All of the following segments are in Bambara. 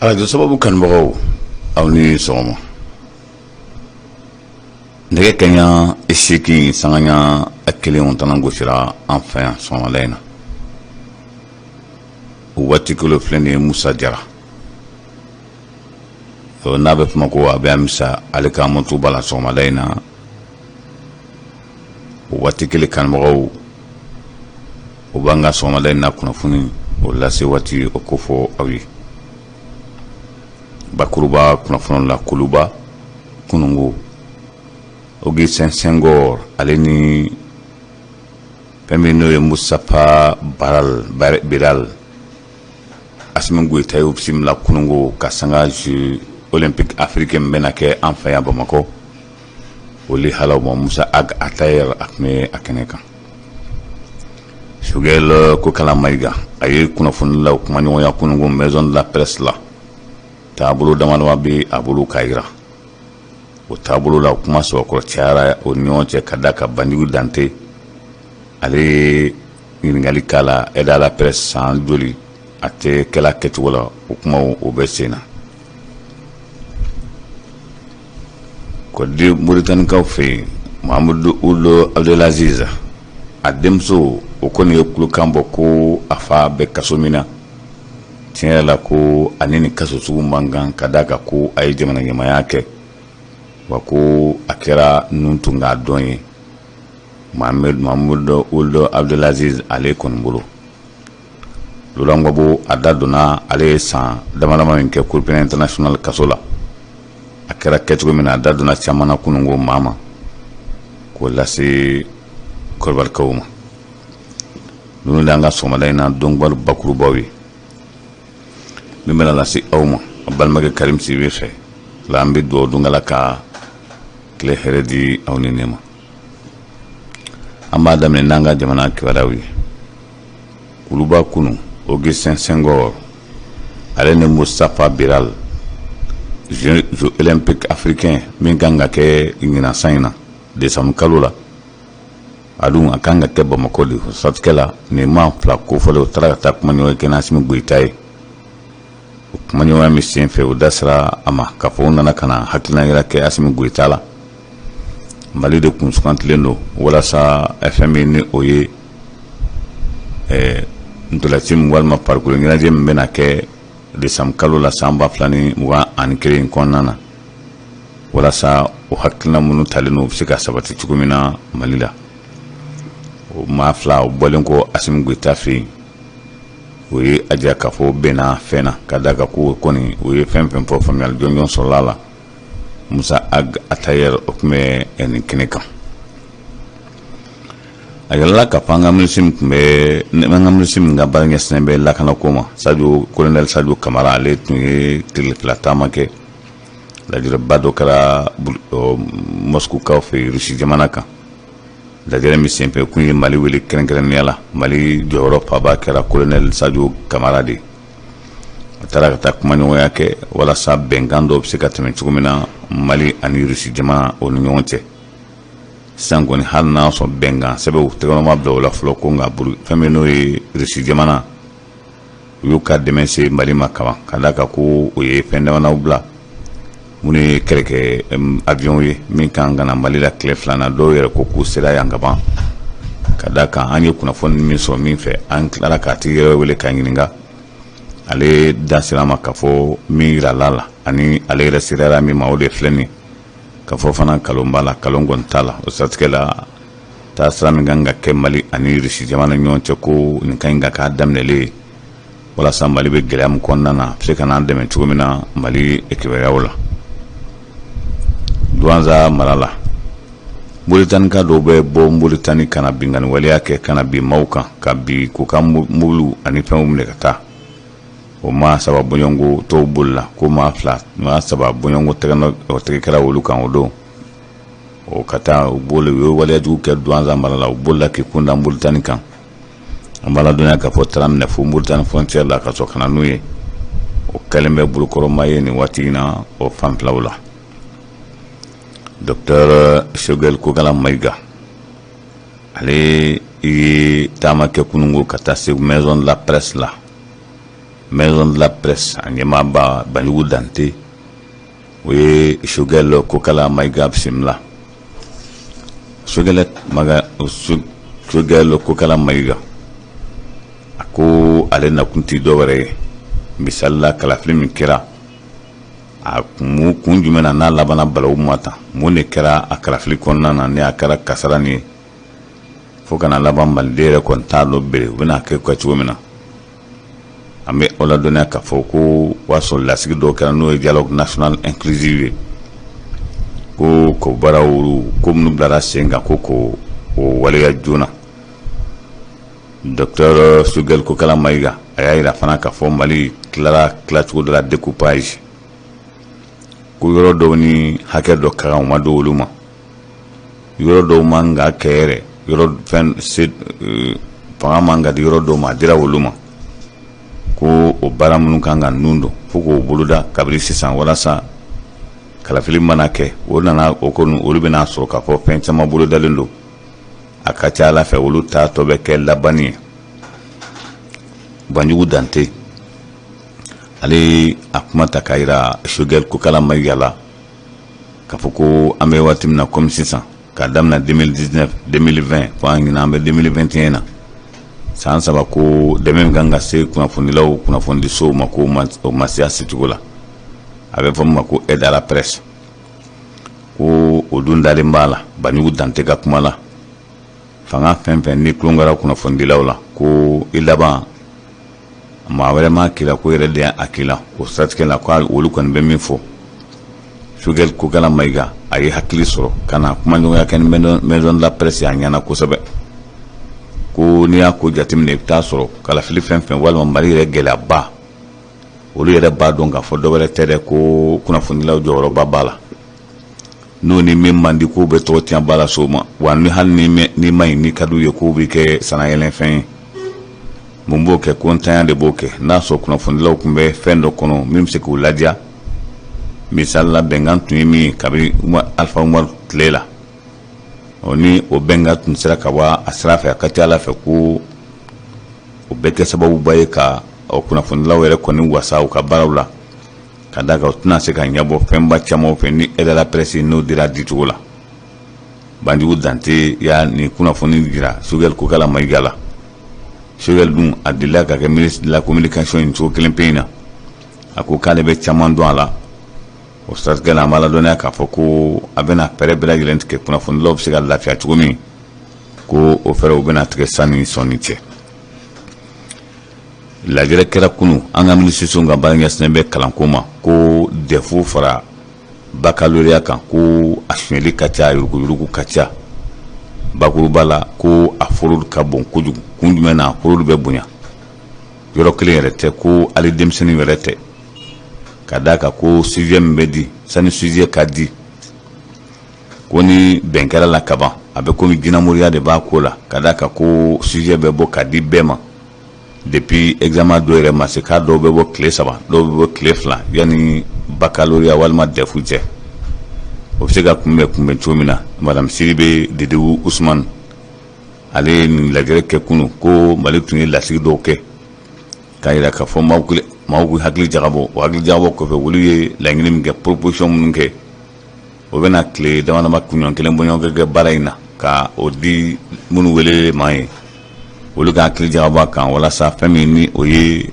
Arajo sababu kanubagaw, aw ni sɔgɔma. Nɛgɛ kaɲa 8 sanga 1 tana gosira an fɛ yan sɔgɔmada in na. O waati kelen filɛ nin ye, Musa Jara, n'a bɛ fɔ ma ko a bɛ Amisa, ale ka moto b'a la sɔgɔmada in na. O waati kelen, kanubagaw, o b'an ka sɔgɔmada in na kunnafoni o lase waati o ko fɔ aw ye bakuruba kunnafoni la. Kuluba kunungo, Augustin Senghor, ale ni fɛn min n'o ye Mustapha Biral, Asimi Goyita y'u bisimila kunungo ka sanga Jeux olympiques africains min bɛna kɛ an fɛ yan Bamakɔ, o lahalaw ma. Musa Ag Attaher, a tun bɛ a kɛnɛ kan. Choguel Kokala Mayiga, a ye kunnafonilaw kumaɲɔgɔnya kunungo Maison de la Presse la. Taabolo dama dama bɛ a bolo k'a jira. O taabolo la, kuma sɔrɔkɔrɔ cayara o ni ɲɔgɔn cɛ ka da ka Banjugu Dante, ale ye ɲininkali k'a la aide à la presse san joli a tɛ kɛla kɛcogo la. O kumaw o bɛ sen na. Kɔdi Moritanikaw fɛ yen, Mahamudu Ould Abdelaziz, a denmuso, o kɔni ye kulokan bɔ ko a fa bɛ kaso min na, tiɲɛ yɛrɛ la, ko ani nin kaso sugu man kan, ka d'a kan ko a ye jamana ɲɛmaaya kɛ, wa ko a kɛra nun tun k'a dɔn ye Mahamudu Ould Abdelaziz ale kɔni bolo. Laurent Gbagbo, a da donna ale ye san dama dama min kɛ Cour pénale internationale kaso la, a kɛra kɛcogo min na, a da donna caman na kunungo maa ma k'o lase kɔrɔbarikaw ma. Ninnu de an ka sɔgɔmada in na donkibaru bakurubaw ye min bɛna lase aw ma a balimakɛ Karim Sidibe fɛ la. An bɛ dugawu don la ka tile hɛrɛ di aw ni ne ma. An b'a daminɛ n'an ka jamana kibaruyaw ye. Kuluba kunu, Augustin Senghor, ale ni Mustapha Biral, Jeux olympiques africains min kan ka kɛ ɲinan san in na décembre kalo la, a dun a kan ka kɛ Bamakɔ de. O siratigɛ la, nin maa fila kofɔlen, o taara ka taa kumaɲɔgɔnya kɛ n'Asimi Goyita ye. O kumaɲɔgɔnya min sen fɛ, o da sera a ma k'a fɔ u nana ka na hakilina yira kɛ Asimi Goyita la. Mali de kun sugantilen don walasa fɛn min ni o ye ntolaci min walima farikolo ɲɛnajɛ min bɛna kɛ décembre kalo la san 2021 in kɔnɔna na, walasa o hakilina minnu talen don, u bɛ se ka sabati cogo min na Mali la. O maa fila o bɔlen kɔ Asimi Goyita fɛ yen, o ye a jira k'a fɔ bɛnna fɛn na, ka d'a kan ko kɔni o ye fɛn fɛn fɔ, faamuyali jɔnjɔn sɔrɔla a la. Musa Ag Attaher, o tun bɛ nin kɛnɛ kan. A yirala k'a fɔ an ka minisiri min tun bɛ, an ka minisiri min ka baara ɲɛsinnen bɛ lakanako ma, Sadio, colonel Sadio Kamara, ale tun ye tile 2 taama kɛ. Lajɛrɛba dɔ kɛra Moscoukaw fɛ yen, Rusi jamana kan. Lajɛrɛ min senfɛ kun ye Mali wele kɛrɛnkɛrɛnnenya la, Mali jɔyɔrɔ faba kɛra colonel Sadio Kamara de. A taara ka taa kumaɲɔgɔnya kɛ walasa bɛnkan dɔw bɛ se ka tɛmɛ cogo min na Mali ani Rusi jamana o ni ɲɔgɔn cɛ. Sisan kɔni, hali n'a sɔrɔ bɛnkan sɛbɛnw tɛgɛnɔma bila o la fɔlɔ, ko nka fɛn min n'o ye Rusi jamana, u y'u ka dɛmɛ se Mali ma kaban, ka d'a kan ko o ye fɛn damadɔ bila minnu ye kɛlɛkɛ avion ye min kan ka na Mali la tile filanan. Dɔw yɛrɛ ko k'u sera yan kaban, ka d'a kan an ye kunnafoni min sɔrɔ min fɛ, an tilara k'a tigi yɛrɛ wele k'a ɲininka. Ale da sera ma k'a fɔ min yirala la ani ale yɛrɛ sera min ma, o de filɛ nin ka fɔ fana kalon b'a la, kalon kɔni t'a la. O siratigɛ la, taa sira min kan ka kɛ Mali ani Rusi jamana ɲɔgɔn cɛ, ko nin ka ɲi ka k'a daminɛlen ye walasa Mali bɛ gɛlɛya min kɔnɔna na, a bɛ se ka n'an dɛmɛ cogo min na Mali kibaruyaw la. Duwanza mara la, Moritanika dɔw bɛ bɔ Moritani ka na binkanni waleya kɛ, ka na bin maaw kan, ka bin k'u ka mobiliw ani fɛnw minɛ ka taa. O maa saba bɔɲɔgɔnko tɔw bolila, ko maa fila, maa saba bɔɲɔgɔnko tɛgɛ kɛra olu kan o don. O ka taa u boli, u ye waleya jugu kɛ Duwanza mara la, u bolila k'i kun da Moritani kan. An b'a ladɔnniya k'a fɔ taara minɛ fo Moritani frontière la ka sɔrɔ ka na n'u ye. O kɛlen bɛ bolokɔrɔma ye nin waati in na o fanfɛlaw la. Docteur Choguel Kokala Mayiga, ale ye taama kɛ kunungo ka taa se Maison de la Presse la. Maison de la presse a ɲɛmaaba Banjugu Dante, o ye Choguel Kokala Mayiga bisimila. Choguel Kokala Mayiga a ko ale nakun tɛ dɔwɛrɛ ye, misali la kalafili min kɛra, a kun jumɛn na n'a labanna balawu ma tan? Mun de kɛra a kalafili kɔnɔna na ni a kɛra kasara nin ye fo ka na laban maliden yɛrɛ kɔni t'a dɔn bere u bɛna kɛ cogo min na? An bɛ aw ladɔnniya k'a fɔ ko o y'a sɔrɔ lasigi dɔw kɛra, n'o ye dialogue national inclusive ye, ko ko baaraw ko minnu bilara sen kan, ko ko o waleya joona. Docteur Choguel Kokala Mayiga a y'a jira fana k'a fɔ Mali tilara tilacogo dɔ la, découpage, ko yɔrɔ dɔw ni hakɛ dɔ ka kan, u ma don olu ma, yɔrɔ dɔw man ka kɛ yɛrɛ, yɔrɔ fɛn se fanga man ka di yɔrɔ dɔw ma, a dira olu ma, ko o baara minnu kan ka nun don, fo k'o boloda kabini sisan, walasa kalafili mana kɛ, o nana o ko olu bɛna sɔrɔ k'a fɔ fɛn caman bolodalen don. A ka ca ala fɛ, olu ta tɔ bɛ kɛ labanni ye. Banjugu Dante ale a kuma ta k'a jira Choguel Kokala Mayiga la k'a fɔ ko an bɛ waati min na komi sisan, k'a daminɛ 2019, 2020, fo an ɲinan an bɛ 2021 na, san 3, ko dɛmɛ min kan ka se kunnafonidilaw, kunnafonidisow ma, ko o ma se a secogo la. A bɛ fɔ min ma ko aide à la presse, ko o dun dalen b'a la. Banjugu Dante ka kuma la, fanga fɛn fɛn ni tulonkɛra kunnafonidilaw la, ko i laban maa wɛrɛ ma k'i la, ko yɛrɛ de y'a k'i la. O siratigɛ la, ko olu kɔni bɛ min fɔ, Choguel Kokala Mayiga a ye hakili sɔrɔ ka na kumaɲɔgɔnya kɛ ni maison de la presse, a ɲɛna kosɛbɛ. Ko n'i y'a ko jateminɛ, i bɛ taa sɔrɔ kalafili fɛn fɛn walima Mali yɛrɛ gɛlɛyaba, olu yɛrɛ b'a dɔn k'a fɔ dɔ wɛrɛ tɛ dɛ, ko kunnafonidilaw jɔyɔrɔba b'a la. N'o ni min man di, k'o bɛ tɔgɔ tiɲɛba lase o ma. Wa ni hali ni ma ɲi, ni ka d'u ye, k'o bɛ kɛ sannayɛlɛnfɛn ye. Mun b'o kɛ? Ko ntanya de b'o kɛ. N'a sɔrɔ kunnafonidilaw tun bɛ fɛn dɔ kɔnɔ min bɛ se k'u ladiya, misali la bɛnkan tun ye min ye kabini Alifa Umaru tile la, ɔ ni o bɛnkan tun sera ka bɔ a sira fɛ, a ka ca ala fɛ ko o bɛ kɛ sababuba ye ka kunnafonidilaw yɛrɛ kɔni wasa u ka baaraw la, ka d'a kan u tɛna se ka ɲɛbɔ fɛnba caman fɛ ni aide à la presse n'o dira dicogo la. Banjugu Dante y'a nin kunnafoni jira Choguel Kokala Mayiga la. Choguel dun a delila ka kɛ ministre de la communication in cogo kelen pe in na, a ko k'ale bɛ caman dɔn a la. O siratigɛ la, an b'a ladɔnniya k'a fɔ ko a bɛna fɛɛrɛ bɛɛ lajɛlen tigɛ kunnafonidilaw bɛ se ka lafiya cogo min, ko o fɛɛrɛw bɛna tigɛ sanni sɔnni cɛ. Lajɛrɛ kɛra kunun an ka minisiriso ka baara ɲɛsinnen bɛ kalanko ma, ko DEF fara baccalauréat kan, ko a sonyɛli ka ca, yuruguyurugu ka ca. Bakuruba la, ko a fraude ka bon kojugu. Kun jumɛn na fraude bɛ bonya? Yɔrɔ kelen yɛrɛ tɛ, ko hali denmisɛnnin yɛrɛ tɛ, ka d'a kan ko sujet min bɛ di, sani sujet ka di, ko ni bɛn kɛra la kaban, a bɛ komi jinɛmoriya de b'a ko la, ka d'a kan ko sujet bɛ bɔ ka di bɛɛ ma depuis examen dɔw yɛrɛ ma se, k'a dɔw bɛ bɔ tile 3, dɔw bɛ bɔ tile 2 yanni baccalauréat walima DEF cɛ. O bɛ se ka kunbɛn cogo min na, madame Sidibe Dedewu Usumani ale ye nin lajɛrɛ kɛ kunun, ko Mali tun ye lasigi dɔw kɛ k'a jira k'a fɔ maaw k'u hakili jagabɔ. O hakili jagabɔ kɔfɛ, olu ye laɲini min kɛ, proposition minnu kɛ, o bɛna tile dama dama, kunɲɔgɔn kelen bɔɲɔgɔn kɛ baara in na, ka o di minnu wele maa ye, olu ka hakili jagabɔ a kan, walasa fɛn min ni o ye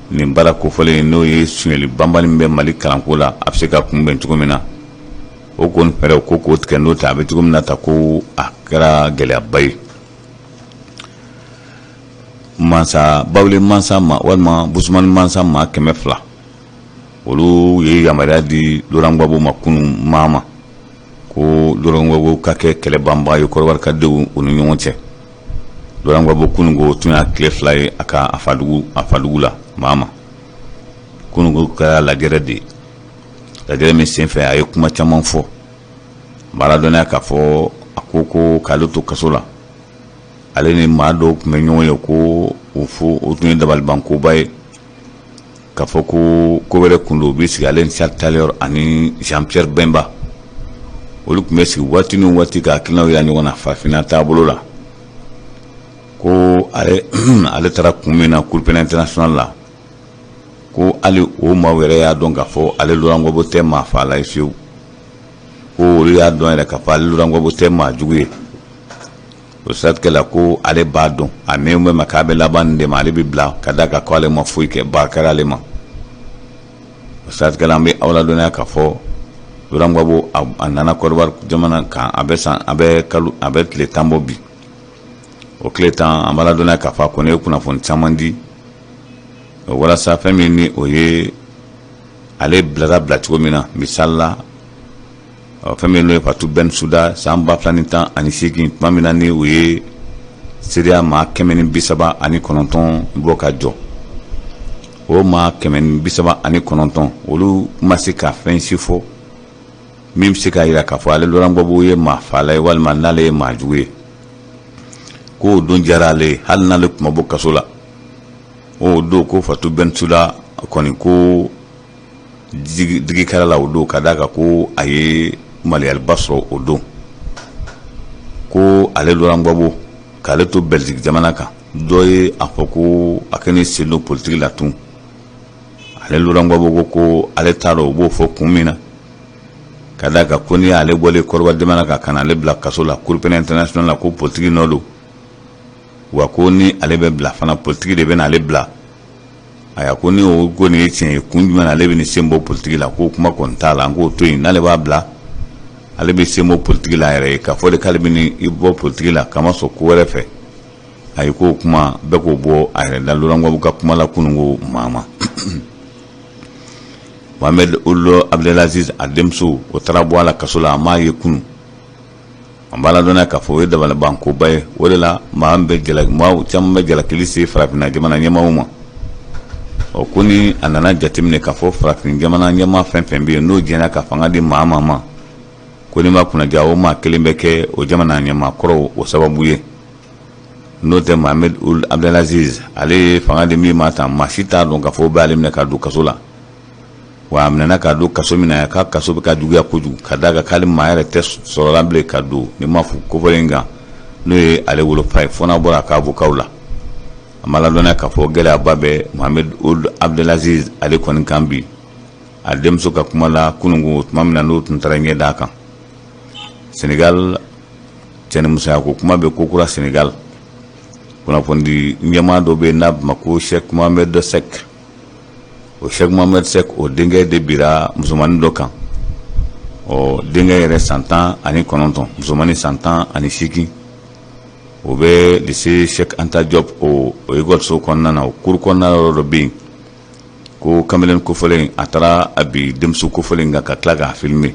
nin baara kofɔlen ye, n'o ye sonyɛli banbali min bɛ Mali kalanko la, a bɛ se ka kunbɛn cogo min na. O kɔni fɛɛrɛw ko k'o tigɛ, n'o tɛ a bɛ cogo min na ta, ko a kɛra gɛlɛyaba ye. Mansa bawule mansa ma walima busumani mansa maa 200, olu ye yamaruya di Laurent Gbagbo ma kunun maa ma, ko Laurent Gbagbo ka kɛ kɛlɛ banbaga ye Kɔdiwari ka denw u ni ɲɔgɔn cɛ. Laurent Gbagbo kunun ko tun y'a tile 2 ye a ka a fadugu la maa ma. Kunun ko kɛra lajɛrɛ de ye, lajɛrɛ min senfɛ a ye kuma caman fɔ. B'a ladɔnniya k'a fɔ a ko ko k'ale to kaso la, ale ni maa dɔw tun bɛ ɲɔgɔn ye, ko o fo o tun ye dabalibankoba ye, k'a fɔ ko ko wɛrɛ kun don. U bɛ sigi, ale ni Charles Taylor ani Jean Pierre Bemba, olu tun bɛ sigi waati ni waati ka hakilinaw yira ɲɔgɔn na farafinna taabolo la, ko ale taara kun min na Cour pénale internationale la. Ko hali o maaw yɛrɛ y'a dɔn k'a fɔ ale Laurent Gbagbo tɛ maa faala ye fiyewu. Ko olu y'a dɔn yɛrɛ k'a fɔ ale Laurent Gbagbo tɛ maa jugu ye. O siratigɛ la, ko ale b'a dɔn a mɛn bɛ ma k'a bɛ laban nin de ma, ale bɛ bila ka d'a kan ko ale ma foyi kɛ, ba kɛra ale ma. O siratigɛ la, an bɛ aw ladɔnniya k'a fɔ Laurent Gbagbo a nana Côte jamana kan, a bɛ san, a bɛ kalo, a bɛ tile 10 bɔ bi. O tile 10, an b'a ladɔnniya k'a fɔ a kɔni ye kunnafoni caman di walasa fɛn min ni o ye ale bilara bila cogo min na. Misali la, fɛn min n'o ye Fatou Bensouda, san 2018, tuma min na ni u ye seereya maa 139 bɔ ka jɔ, o maa 139, olu ma se ka fɛn si fɔ min bɛ se k'a jira k'a fɔ ale Laurent Gbagbo ye maa faala ye walima n'ale ye maa jugu ye. Ko o don diyara ale ye, hali n'ale tun ma bɔ kaso la o don. Ko Fatou Bensouda kɔni, ko digi kɛra la o don, ka d'a kan ko a ye maloyaliba sɔrɔ o don. Ko ale Laurent Gbagbo, k'ale to Belgique jamana kan, dɔ ye a fɔ ko a kɛ sen don politiki la tun. Ale Laurent Gbagbo ko ko ale t'a dɔn u b'o fɔ kun min na, ka d'a kan ko n'i y'ale bɔlen Kɔdiwari jamana kan ka na ale bila kaso la Cour pénale internationale la, ko politiki nɔ don. Wa ko ni ale bɛ bila fana, politiki de bɛ na ale bila. Aya, ko ni o ko nin ye tiɲɛ ye, kun jumɛn ale bɛ nin sen bɔ politiki la? Ko kuma kɔni t'a la, an k'o to yen. N'ale b'a bila, ale bɛ sen bɔ politiki la yɛrɛ ye. K'a fɔ de k'ale bɛ i bɔ politiki la k'a ma sɔn ko wɛrɛ fɛ, ayi, k'o kuma bɛɛ k'o bɔ a yɛrɛ da. Laurent Gbagbo ka kuma la kunun ko maa ma. Mohamed Ould Abdelaziz, a denmuso, o taara bɔ a la kaso la, a m'a ye kunun. An b'a ladɔnniya k'a fɔ o ye dabalibankoba ye. O de la maa bɛ jala, maa caman bɛ jalakili se farafinna jamana ɲɛmaaw ma. Ɔ, ko ni a nana jateminɛ k'a fɔ farafin jamana ɲɛmaa fɛn fɛn bɛ yen, n'o jɛnna ka fanga di maa maa ma, ko n'i ma kunnaja, o maa kelen bɛ kɛ o jamana ɲɛmaa kɔrɔw o sababu ye. N'o tɛ, Mohamed Ould Abdelaziz, ale ye fanga di min ma tan, maa si t'a dɔn k'a fɔ o bɛ ale minɛ ka don kaso la. Wa a minɛna ka don kaso min na, k'a kaso bɛ ka juguya kojugu, ka d'a kan k'ale maa yɛrɛ tɛ sɔrɔla bilen ka don ni ma fɔ kofɔlen kan, n'o ye ale wolofa ye, fo n'a bɔra a ka avocat la. A ma ladɔnniya k'a fɔ gɛlɛyaba bɛ Mohamed Ould Abdelaziz ale kɔni kan bi, a denmuso ka kuma la kununko, tuma min na n'o tun taara ɲɛ d'a kan Senegal. Cɛnimusoya ko kuma bɛ kokura Senegal. Kunnafonidi ɲɛmaa dɔ bɛ yen n'a ma ko Cheikh Mohamed Seck. O Cheikh Mohamed Seck, o denkɛ de bira musomannin dɔ kan. Ɔ, denkɛ yɛrɛ san 19, musomannin san 18. O bɛ lycée Cheikh Anta Diop, o ekɔliso kɔnɔna na, o cour kɔnɔna yɔrɔ dɔ bɛ yen ko kamalen kofɔlen, a taara a bi denmuso kofɔlen kan ka tila k'a filmer.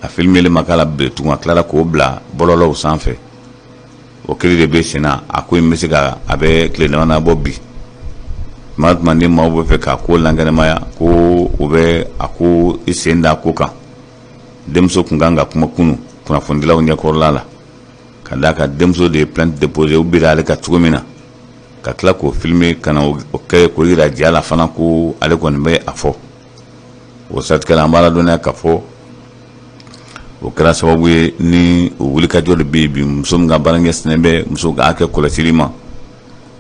A filmelen ma k'a la bilen tugun, a tilara k'o bila bɔlɔlɔw sanfɛ. O kiri de bɛ sen na. A ko in bɛ se ka a bɛ tile dama bɔ bi. Tuma tuma ni maaw bɛ fɛ k'a ko lankɛnɛmaya, ko u bɛ a ko i sen da ko kan. Denmuso tun kan ka kuma kunun kunnafonidilaw ɲɛkɔrɔla la, ka d'a kan denmuso de ye plainte déposé. U bira ale ka cogo min na, ka tila k'o filmer ka na o kɛ k'o yira ja la fana, ko ale kɔni bɛ a fɔ. O siratigɛ la, an b'a ladɔnniya k'a fɔ o kɛra sababu ye ni o wulikajɔ de bɛ yen bi. Muso min ka baara ɲɛsinnen bɛ muso ka hakɛ kɔlɔsili ma,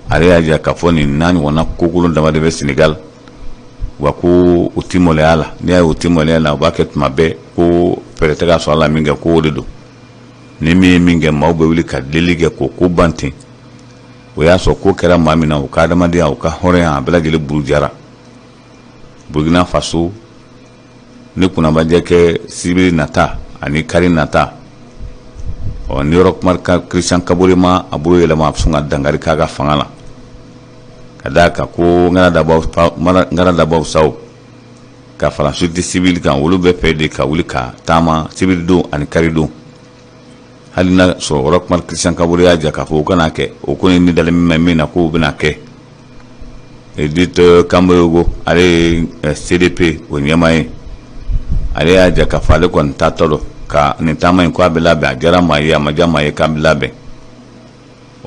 ale y'a jira k'a fɔ nin n'a ɲɔgɔnna kokolon dama de bɛ Senegal. Wa ko u ti maloya la. N'i y'a ye u ti maloya la, u b'a kɛ tuma bɛɛ, ko fɛɛrɛ tɛ ka sɔrɔ a la min kɛ, ko o de don. Ni min ye min kɛ, maaw bɛ wuli ka delili kɛ k'o ko ban ten. O y'a sɔrɔ ko kɛra maa min na, u ka adamadenya, u ka hɔrɔnya, a bɛɛ lajɛlen burujara. Burkina Faso, ni kunnabajɛ kɛ sibiri nata ani kari nata, ɔ, ni Roch Marc Christian Kaboré ma a bolo yɛlɛma, a bɛ sɔn ka dankari k'a ka fanga la, ka d'a kan ko ŋara dabaw saw ka fara société civile kan, olu bɛ fɛ de ka wuli ka taama sibiridon ani karidon. Hali n'a sɔrɔ Roch Marc Christian Kaboré y'a jira k'a fɔ o kana kɛ, o ko ni dalen min min na k'o bɛna kɛ. Edith Cavamboyogo, ale ye CDP o ɲɛmaa ye, ale y'a jira k'a fɔ ale kɔni taatɔ don ka nin taama in, ko a bɛ labɛn, a diyara maa ye, a ma diya maa ye, k'a bɛ labɛn.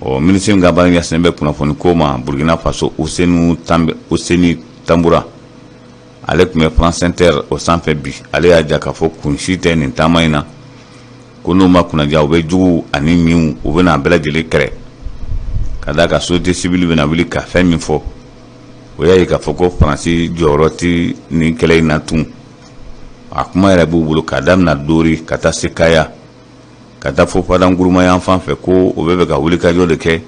Ɔ, minisiri min ka baara ɲɛsinnen bɛ kunnafoni ko ma Burkina Faso, Ousseini Tamboura, ale tun bɛ France Inter o sanfɛ bi. Ale y'a jira k'a fɔ kun si tɛ nin taama in na, ko n'u ma kunnaja, u bɛ jugu ani ɲinw, u bɛna a bɛɛ lajɛlen kɛrɛ, ka d'a kan société civile bɛna wuli ka fɛn min fɔ. O y'a ye k'a fɔ ko Faransi jɔyɔrɔ tɛ nin kɛlɛ in na tun. A kuma yɛrɛ b'u bolo k'a daminɛ Dori ka taa se Kaya, ka taa fo Fada N'Gourma yan fan fɛ, ko o bɛ fɛ ka wulikajɔ de kɛ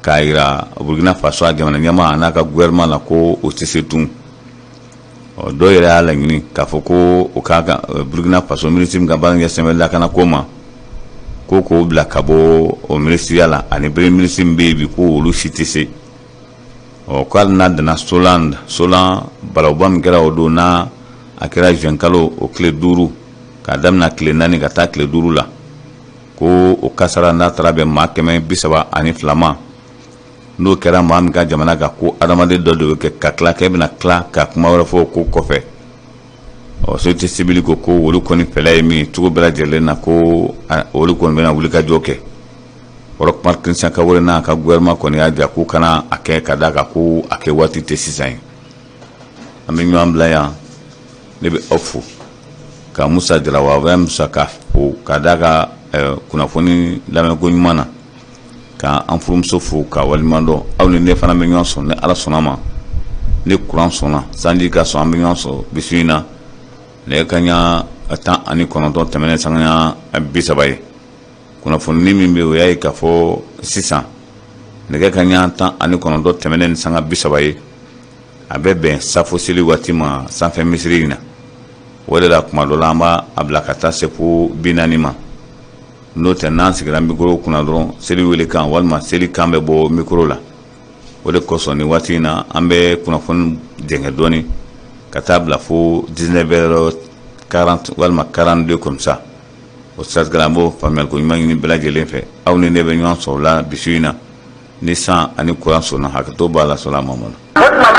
k'a jira Burkina Faso a jamana ɲɛmaa n'a ka gouvernement la ko o tɛ se tun. Ɔ, dɔw yɛrɛ y'a laɲini k'a fɔ ko o ka kan Burkina Faso minisiri min ka baara ɲɛsinnen bɛ lakana ko ma, ko k'o bila ka bɔ o minisiriya la, ani premier ministre min bɛ yen bi, ko olu si tɛ se. Ɔ, ko hali n'a danna Solan, Solan balawuba min kɛra o don, n'a a kɛra juin kalo o tile 5, k'a daminɛ tile 4 ka taa tile 5 la, ko o kasara n'a taara bɛn maa 132 ma, n'o kɛra maa min ka jamana kan, ko adamaden dɔ de bɛ kɛ ka tila k'e bɛna tila ka kuma wɛrɛ fɔ o ko kɔfɛ. Ɔ, société civile ko ko olu kɔni fɛla ye min ye cogo bɛɛ lajɛlen na, ko olu kɔni bɛna wulikajɔ kɛ. Roch Marc Christian Kaboré n'a ka gouvernement kɔni y'a jira k'u kana a kɛ, ka d'a kan ko a kɛ waati tɛ sisan ye. An bɛ ɲɔgɔn bila yan. Ne bɛ aw fo ka Musa Jara wa Musa ka fo ka d'a ka kunnafoni lamɛnko ɲuman na, ka an furumuso fo ka waleɲuman dɔn. Aw ni ne fana bɛ ɲɔgɔn sɔrɔ ni Ala sɔnna ma, ni kuran sɔnna, sanji ka sɔn, an bɛ ɲɔgɔn sɔrɔ bi su in na nɛgɛ kanɲɛ 19 tɛmɛnen sanga 30 ye. Kunnafoni min bɛ, o y'a ye k'a fɔ sisan nɛgɛ kanɲɛ 19 tɛmɛnen ni sanga 30 ye, a bɛ bɛn safo seli waati ma sanfɛ misiri in na. O de la, kuma dɔ la, an b'a bila ka taa se fo 40 ma. N'o tɛ, n'an sigira micro kunna dɔrɔn, seli wele kan walima seli kan bɛ bɔ micro la. O de kosɔn, nin waati in na, an bɛ kunnafoni jɛngɛ dɔɔni ka taa bila fo 19h40 walima 42 comme ça. O siratigɛ la, an b'o faamuyali ko ɲuman ɲini bɛɛ lajɛlen fɛ. Aw ni ne bɛ ɲɔgɔn sɔrɔ la bi su in na ni san ani kuran sɔnna. Hakɛto b'a la. Sɔrɔ Mamadu. O tuma